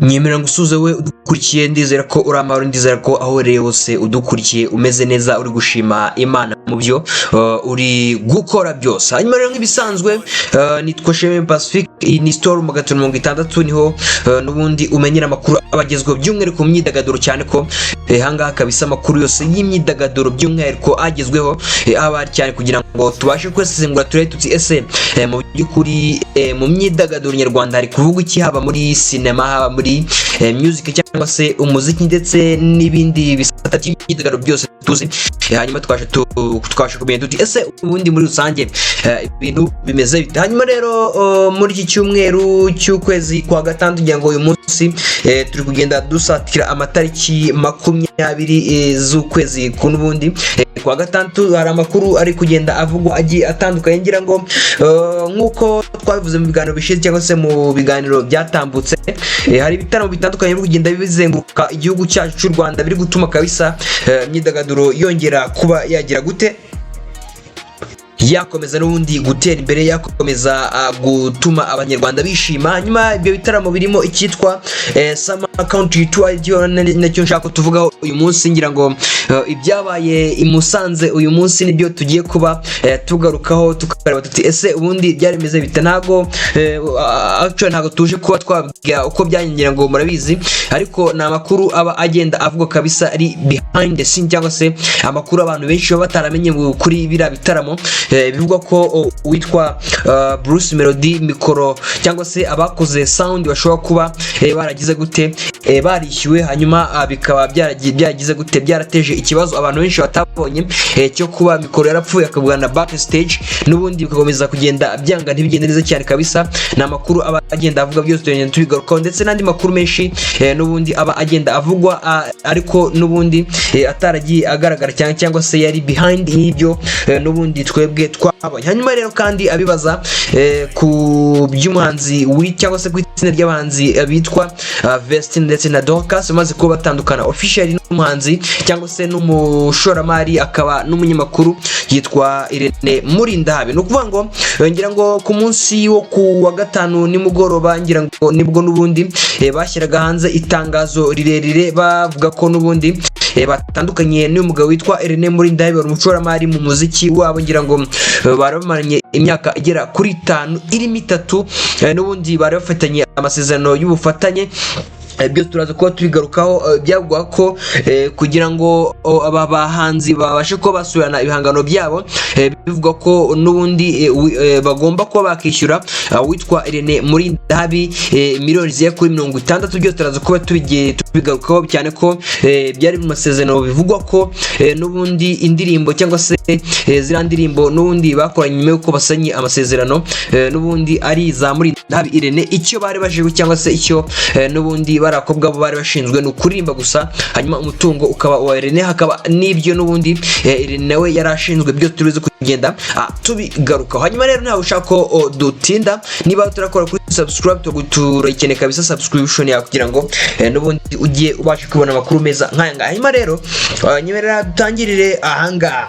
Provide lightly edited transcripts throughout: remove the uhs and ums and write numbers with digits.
Nyemerera ngusuhuze we udukurikiye. Ndizera ko uri amahoro, ndizera ko aho uherereye hose udukurikiye umeze neza, uri gushima Imana mu byo uri gukora byose. Hanyuma rero, nk'ibisanzwe, nitwa Sheme Pacifique, iyi ni Story 360, niho n'ubundi umenyera amakuru aba agezweho, by'umwihariko mu myidagaduro, cyane ko ahangaha kabisa amakuru yose y'imyidagaduro, by'umwihariko agezweho, aba ari cyane kugira ngo tubashe kuyasesengura, turebe tuti: ese mu by'ukuri mu myidagaduro nyarwanda hari kuvugwa iki, haba muri sinema, haba muri music cyangwa se umuziki, ndetse n'ibindi bisata by'imyidagaduro byose tuzi? Hanyuma twabasha kumenya tuti: ese ubundi muri rusange ibintu bimeze bite? Hanyuma rero, muri iki cyumweru cy'ukwezi kwa gatandatu, kugira ngo uyu munsi turi kugenda dusatira amatariki 20 z'ukwezi ku n'ubundi kwa gatandatu, hari amakuru ari kugenda avugwa agiye atandukanye. Ngira ngo nk'uko twabivuze mu biganiro bishize cyangwa se mu biganiro byatambutse, hari ibitaramo bitandukanye biri kugenda bizenguruka igihugu cyacu cy'u Rwanda, biri gutuma kabisa imyidagaduro yongera kuba yagira gute, yakomeza n'ubundi gutera imbere, yakomeza gutuma Abanyarwanda bishima. Hanyuma ibyo bitaramo birimo icyitwa Summer Country Tour, aricyo nacyo nshaka ko tuvugaho uyu munsi. Ngira ngo ibyabaye i Musanze uyu munsi nibyo tugiye kuba tugarukaho, tukareba tuti: ese ubundi byari bimeze bite? Ntabwo actually ntabwo tuje kuba twabwira uko byagenze, ngira ngo murabizi, ariko ni amakuru aba agenda avugwa kabisa ari behind the scene, cyangwa se amakuru abantu benshi baba bataramenye kuri biriya bitaramo. Bivugwa ko uwitwa Bruce Melody, mikoro cyangwa se abakoze sound bashobora kuba baragize gute, barishyuwe, hanyuma bikaba byaragize gute, byarateje ikibazo abantu benshi batabonye, cyo kuba mikoro yarapfuye akabwana na backstage, n'ubundi bigakomeza kugenda byanga, ntibigende neza cyane kabisa. Ni amakuru aba agenda avuga, byose tugenda tubigarukaho, ndetse n'andi makuru menshi n'ubundi aba agenda avugwa, ariko n'ubundi ataragiye agaragara cyane, cyangwa se yari behind y'ibyo n'ubundi twebwe twabonye. Hanyuma rero kandi abibaza ku by'umuhanzi cyangwa se ku itsinda ry'abahanzi bitwa Vestine ndetse na Dorcas, bamaze kuba batandukana officially n'umuhanzi cyangwa se n'umushoramari akaba n'umunyamakuru yitwa Irene Murindahabi. Ni ukuvuga ngo ngira ngo ku munsi wo ku wa gatanu nimugoroba, ngira ngo nibwo n'ubundi bashyiraga hanze itangazo rirerire bavuga ko n'ubundi batandukanye n'uyu mugabo witwa Irene Murindahabi, wari umushoramari mu muziki wabo. Ngira ngo bari bamaranye imyaka igera kuri 5, irimo 3 n'ubundi bari bafitanye amasezerano y'ubufatanye. Byose turaza kuba tubigarukaho. Byavugwa ko kugira ngo aba bahanzi babashe kuba basubirana ibihangano byabo, bivugwa ko n'ubundi bagomba kuba bakishyura uwitwa Irene Murindahabi miliyoni zigera kuri 60. Byose turaza kuba tubigarukaho, cyane ko byari mu masezerano bivugwa ko n'ubundi indirimbo cyangwa se ziriya ndirimbo n'ubundi bakoranye nyuma y'uko basanye amasezerano n'ubundi ari iza Murindahabi Irene. Icyo bari baje cyangwa se icyo n'ubundi bari abakobwa bo bari bashinzwe ni ukuririmba gusa, hanyuma umutungo ukaba uwa Irene, hakaba n'ibyo n'ubundi Irene nawe yari ashinzwe. Byose turize kugenda tubigarukaho. Hanyuma rero ntawe ushaka ko dutinda. Niba turakora kuri subscribe, turayikeneye kabisa subscription yawe, kugira ngo n'ubundi ujye ubasha kubona amakuru meza nk'aya ngaya. Hanyuma rero nyemerera dutangirire ahangaha.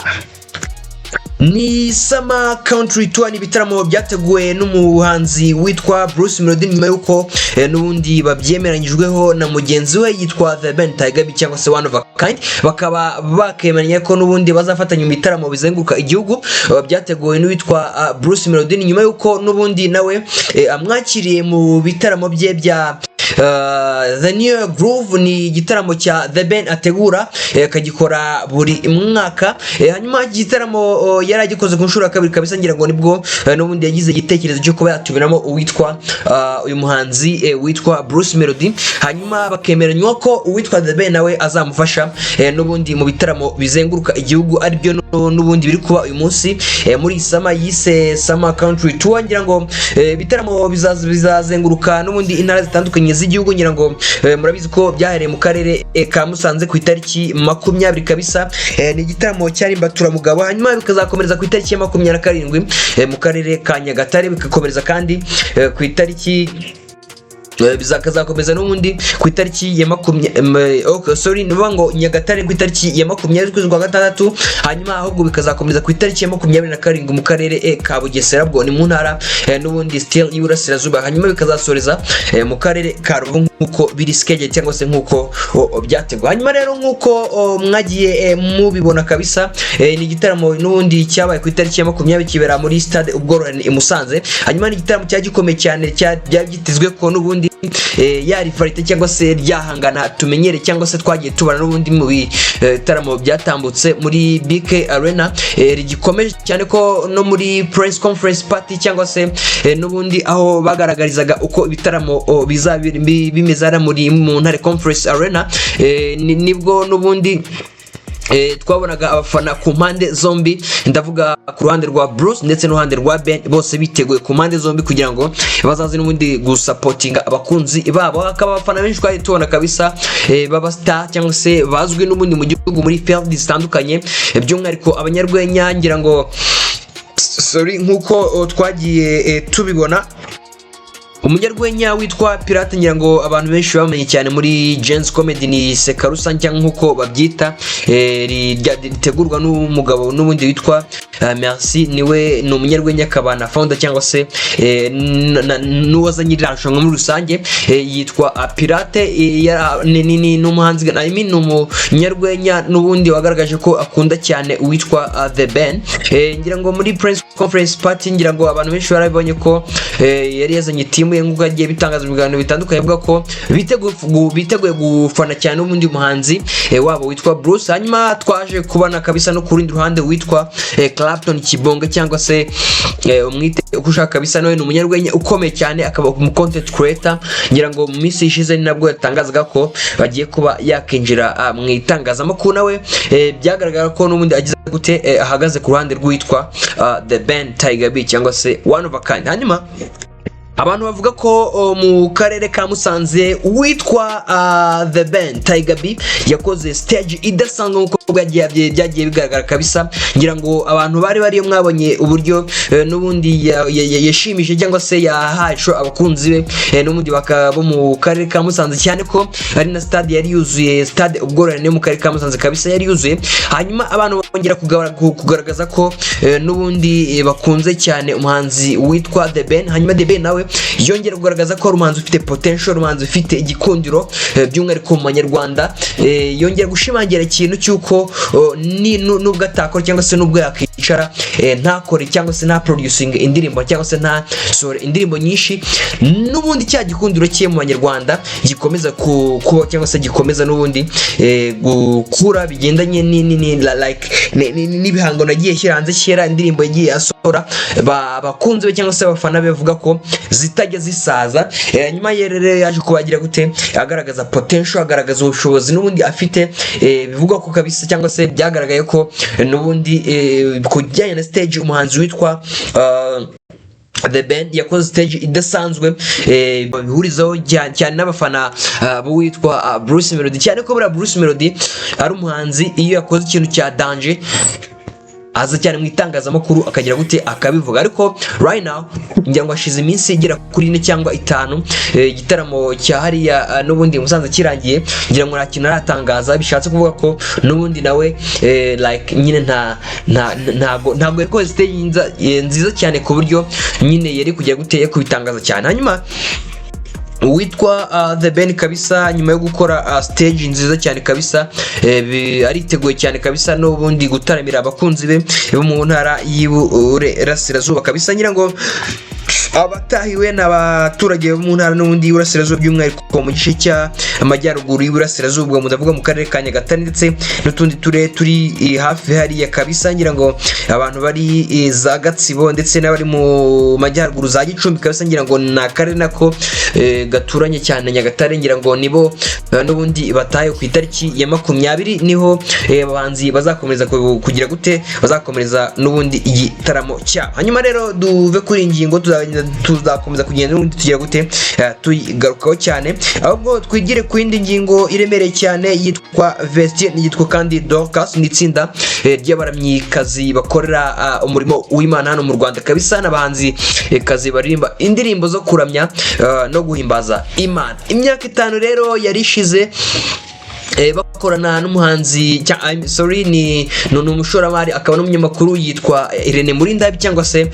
Ni Summer Country Tour, ni ibitaramo byateguwe n'umuhanzi witwa Bruce Melody nyuma y'uko n'ubundi babyemeranyijweho na mugenzi we yitwa The Ben Tiger B cyangwa se One of a Kind, bakaba bakemeranya ko n'ubundi bazafatanya mu bitaramo bizenguruka igihugu, byateguwe n'uwitwa Bruce Melody nyuma y'uko n'ubundi nawe amwakiriye mu bitaramo bye bya The New Groove. Ni igitaramo cya The Ben ategura, akagikora buri mwaka. Hanyuma iki gitaramo yari agikoze ku nshuro ya kabiri kabisa. Ngira ngo nibwo n'ubundi yagize igitekerezo cyo kuba yatumiramo uwitwa uyu muhanzi witwa Bruce Melody, hanyuma bakemeranywa ko uwitwa The Ben nawe azamufasha n'ubundi mu bitaramo bizenguruka igihugu, aribyo n'ubundi biri kuba uyu munsi muri summer yise Summer Country Tour. Ngira ngo ibitaramo bizazenguruka n'ubundi intara zitandukanye z'igihugu. Ngira ngo murabizi ko byahereye mu karere ka Musanze ku itariki 20 kabisa, ni igitaramo cyari imbaturamugabo, hanyuma bikazakomereza ku itariki ya 27 mu karere ka Nyagatare, bikakomereza kandi ku itariki bizakazakomeza n'ubundi ku itariki ya makumyabiri, okay, sorry, ni ukuvuga ngo Nyagatare ku itariki ya 20 z'ukwezi kwa gatandatu, hanyuma ahubwo bikazakomeza ku itariki ya 27 mu karere ka Bugesera, bwo ni mu ntara n'ubundi still y'Iburasirazuba, hanyuma bikazasoreza mu karere ka Rubavu. nk'uko biri schedule cyangwa se nk'uko byateguwe. Hanyuma rero, nk'uko mwagiye mubibona kabisa, ni igitaramo n'ubundi cyabaye ku itariki ya 20, kibera muri Stade Ubworoherane i Musanze. Hanyuma ni igitaramo cyari gikomeye cyane, byari byitezwe ko n'ubundi ya rivalité cyangwa se ryahangana tumenyere cyangwa se twagiye tubona n'ubundi mu bitaramo byatambutse muri BK Arena rigikomeje cyane, ko no muri press conference party cyangwa se n'ubundi aho bagaragarizaga uko ibitaramo bizaba bimeze hariya muri mu Ntare Conference Arena, nibwo n'ubundi twabonaga abafana ku mpande zombi, ndavuga ku ruhande rwa Bruce ndetse n'uruhande rwa Ben, bose biteguye ku mpande zombi kugira ngo bazaze n'ubundi gusupportinga abakunzi babo. Hakaba abafana benshi twari tubona kabisa baba star cyangwa se bazwi n'ubundi mu gihugu muri field zitandukanye, by'umwihariko abanyarwenya. Ngira ngo, sorry, nk'uko twagiye tubibona, umunyarwenya witwa Pirate, ngira ngo abantu benshi bamenye cyane muri Gen-Z Comedy, ni Seka Rusange cyangwa nk'uko babyita, ritegurwa n'umugabo n'ubundi witwa Merci. Niwe ni umunyarwenya akaba na founder cyangwa se n'uwazanye iriya rushanwa muri rusange, yitwa Pirate. Ni umuhanzi, I mean, ni umunyarwenya n'ubundi wagaragaje ko akunda cyane uwitwa The Ben. Ngira ngo muri press conference party, ngira ngo abantu benshi barabibonye ko yari yazanye team ye, nk'uko yagiye bitangaza mu biganiro bitandukanye, avuga ko biteguye gufana cyane n'ubundi muhanzi wabo witwa Bruce. Hanyuma twaje kubona kabisa no ku rundi ruhande witwa Clapton Kibonge, cyangwa se umwite uko ushaka kabisa, nawe ni umunyarwenya ukomeye cyane, akaba umu content creator. Ngira ngo mu minsi ishize ni nabwo yatangazaga ko bagiye kuba yakinjira mu itangazamakuru. Nawe byagaragara ko n'ubundi agize gute, ahagaze ku ruhande rw'uwitwa The Ben Tiger B cyangwa se One of a Kind. Hanyuma abantu bavuga ko mu karere ka Musanze uwitwa The Ben Tiger B yakoze stage idasanzwe, nk'uko byagiye bigaragara kabisa. Ngira ngo abantu bari bariyo mwabonye uburyo n'ubundi yashimishije cyangwa se yahaye show abakunzi be n'ubundi bo mu karere ka Musanze, cyane ko ari na stade yari yuzuye. Stade Ubworoherane yo mu karere ka Musanze kabisa yari yuzuye. Hanyuma abantu bongera kugaragaza ko n'ubundi bakunze cyane umuhanzi witwa The Ben. Hanyuma The Ben nawe yongera kugaragaza ko ari umuhanzi ufite potential, umuhanzi ufite igikundiro, by'umwihariko mu Banyarwanda. Yongera gushimangira ikintu cy'uko nubwo atakora cyangwa se nubwo yakwicara ntakore cyangwa se nta producing indirimbo cyangwa se ntasohore indirimbo nyinshi, n'ubundi cya gikundiro cye mu Banyarwanda gikomeza kuba cyangwa se gikomeza n'ubundi gukura bigendanye like n'ibihangano yagiye ashyira hanze kera, indirimbo yagiye asohora, abakunzi be cyangwa se abafana be bavuga ko zitajya zisaza. Nyuma ye rero yaje kubagira gute, agaragaza potential, agaragaza ubushobozi n'ubundi afite. Bivugwa ko kabisa cyangwa se byagaragaye ko n'ubundi ku bijyanye na stage umuhanzi witwa The Ben yakoze stage idasanzwe, babihurizaho cyane cyane n'abafana b'uwitwa Bruce Melody, cyane ko buriya Bruce Melody ari umuhanzi iyo yakoze ikintu cya danger aza cyane mu itangazamakuru akagira gute, akabivuga. Ariko right now ngira ngo hashize iminsi igera kuri 4 cyangwa 5 igitaramo cya hariya n'ubundi Musanze kirangiye, ngira ngo nta kintu aratangaza. Bishatse kuvuga ko n'ubundi nawe like nyine nta nta ntago yakoze stage nziza cyane ku buryo nyine yari kujya gute kubitangaza cyane. Hanyuma uwitwa The Ben kabisa, nyuma yo gukora stage nziza cyane kabisa, ariteguye cyane kabisa n'ubundi gutaramira abakunzi be bo mu ntara y'Iburasirazuba kabisa. Ngira ngo abatahiwe ni abaturage bo mu ntara n'ubundi y'Iburasirazuba, by'umwihariko mu gice cy'amajyaruguru y'Iburasirazuba, ubwo ndavuga mu karere ka Nyagatare ndetse n'utundi turere turi hafi hariya kabisa. Ngira ngo abantu bari za Gatsibo ndetse n'abari mu majyaruguru za Gicumbi kabisa, ngira ngo ni akarere nako gaturanye cyane na Nyagatare, ngira ngo nibo n'ubundi bataye ku itariki ya 20, niho abahanzi bazakomeza kugira gute, bazakomereza n'ubundi igitaramo cyabo. Hanyuma rero duve kuri iyi ngingo, tuzakomeza kugenda n'ubundi tugira gute, tuyigarukaho cyane, ahubwo twigire ku yindi ngingo iremereye cyane yitwa Vestine, yitwa kandi Dorcas. Ni itsinda ry'abaramyikazi bakorera umurimo w'Imana hano mu Rwanda kabisa, n'abahanzi kazi baririmba indirimbo zo kuramya no guhimbaza Imana. Imyaka 5 rero yari ishize bakoze Bakorana n'umuhanzi, I'm sorry, ni umushoramari akaba n'umunyamakuru yitwa Irene Murindahabi cyangwa se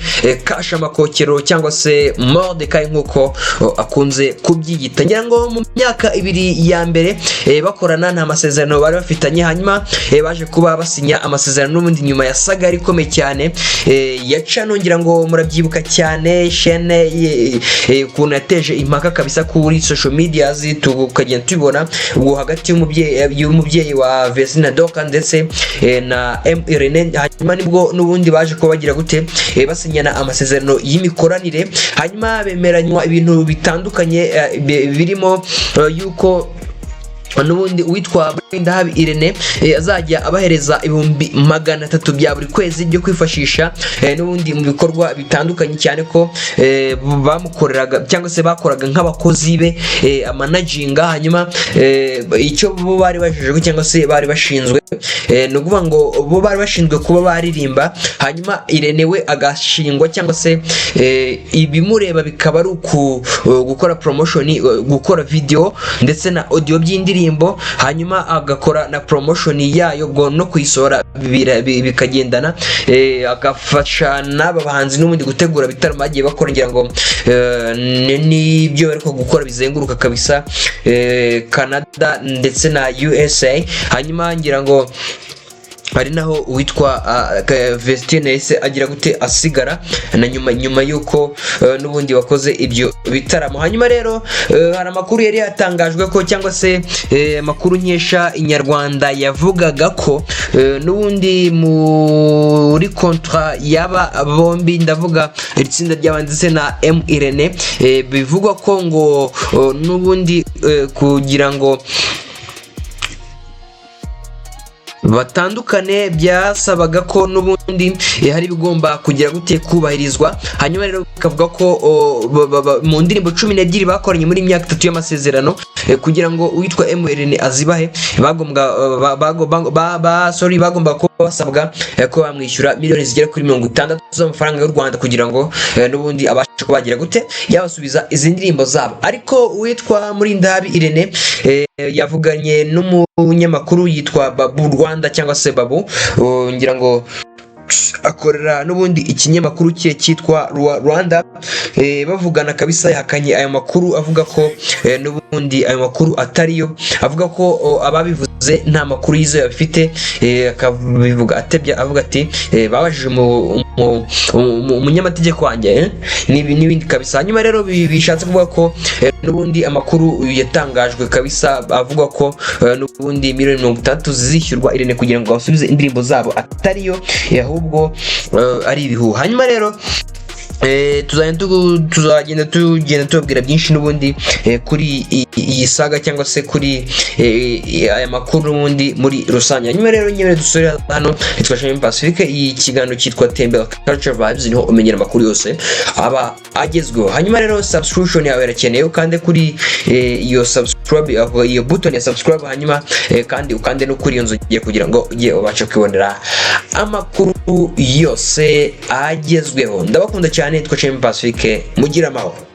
Kasha Makokero cyangwa se Mordecai nk'uko akunze kubyiyita. Ngira ngo mu myaka 2 ya mbere bakorana nta masezerano bari bafitanye. Hanyuma baje kuba basinya amasezerano n'ubundi nyuma ya saga ikomeye cyane ya channel. Ngira ngo murabyibuka cyane chaîne ukuntu yateje impaka kabisa kuri social media, tukagenda tubibona ubwo hagati y'umubyeyi wa Vestine Dorcas ndetse na M Irene. Hanyuma nibwo n'ubundi baje kuba bagira gute, basinyana amasezerano y'imikoranire. Hanyuma bemeranywa ibintu bitandukanye, birimo yuko n'ubundi uwitwa Murindahabi Irene azajya abahereza 300,000 bya buri kwezi byo kwifashisha n'ubundi mu bikorwa bitandukanye, cyane ko bamukoreraga cyangwa se bakoraga nk'abakozi be amanaginga. Hanyuma icyo bo bari bajejwe cyangwa se bari bashinzwe, ni ukuvuga ngo bo bari bashinzwe kuba baririmba, hanyuma Irene we agashingwa cyangwa se ibimureba bikaba ari uku gukora promotion, gukora video ndetse na audio by'indirimbo, hanyuma agakora na promotion yayo, ubwo no kuyisohora bikagendana, agafasha n'aba bahanzi n'ubundi gutegura ibitaramo bagiye bakora. Ngira ngo n'ibyo bari gukora bizenguruka kabisa Canada ndetse na USA. Hanyuma ngira ngo hari naho uwitwa Vestine yahise agira gute, asigara na nyuma y'uko n'ubundi wakoze ibyo bitaramo. Hanyuma rero hari amakuru yari yatangajwe ko cyangwa se amakuru nkesha Inyarwanda yavugaga ko n'ubundi muri contrat y'aba bombi, ndavuga iri tsinda ry'aba ndetse na M Irene, bivugwa ko ngo n'ubundi kugira ngo batandukane byasabaga ko n'ubundi hari ibigomba kugira gute, kubahirizwa. Hanyuma rero bikavuga ko mu ndirimbo 12 bakoranye muri imyaka 3 y'amasezerano, kugira ngo uwitwa MRN azibahe bagombwa ba, ba, ba, ba, sorry, bagomba kuba basabwa ko bamwishyura miliyoni zigera kuri 60 z'amafaranga y'u Rwanda kugira ngo n'ubundi abashe kubagira gute, yabasubiza izi ndirimbo zabo. Ariko uwitwa Murindahabi Irene yavuganye n'umunyamakuru yitwa Babu Rwanda cyangwa se Babu, ngira ngo akorera n'ubundi ikinyamakuru cye cyitwa Rwanda, bavugana kabisa yahakanye ayo makuru, avuga ko n'ubundi ayo makuru atariyo, avuga ko ababivuze nta makuru yizewe bafite, akabivuga atebya, avuga ati babajije umunyamategeko wanjye n'ibindi kabisa. Hanyuma rero bishatse kuvuga ko n'ubundi amakuru yatangajwe kabisa avuga ko n'ubundi miliyoni 60 zizishyurwa Irene kugira ngo basubize indirimbo zabo atariyo, ahubwo ari ibihuha. Hanyuma rero tuzagenda tugenda tubabwira byinshi n'ubundi kuri iyi saga cyangwa se kuri aya makuru n'ubundi muri rusange. Hanyuma rero nyine dusore hano, nitwa Shami Pacifique, iyi kiganiro cyitwa Tembera Culture Vibes, niho umenyera amakuru yose aba agezweho. Hanyuma rero subscription yawe irakenewe, ukande kuri iyo subscribe, iyo button ya subscribe, hanyuma kandi ukande no kuri iyo nzogera kugira ngo ujye ubashe kwibonera amakuru yose agezweho. Ndabakunda cyane, nitwa Shami Pacifique, mugire amahoro.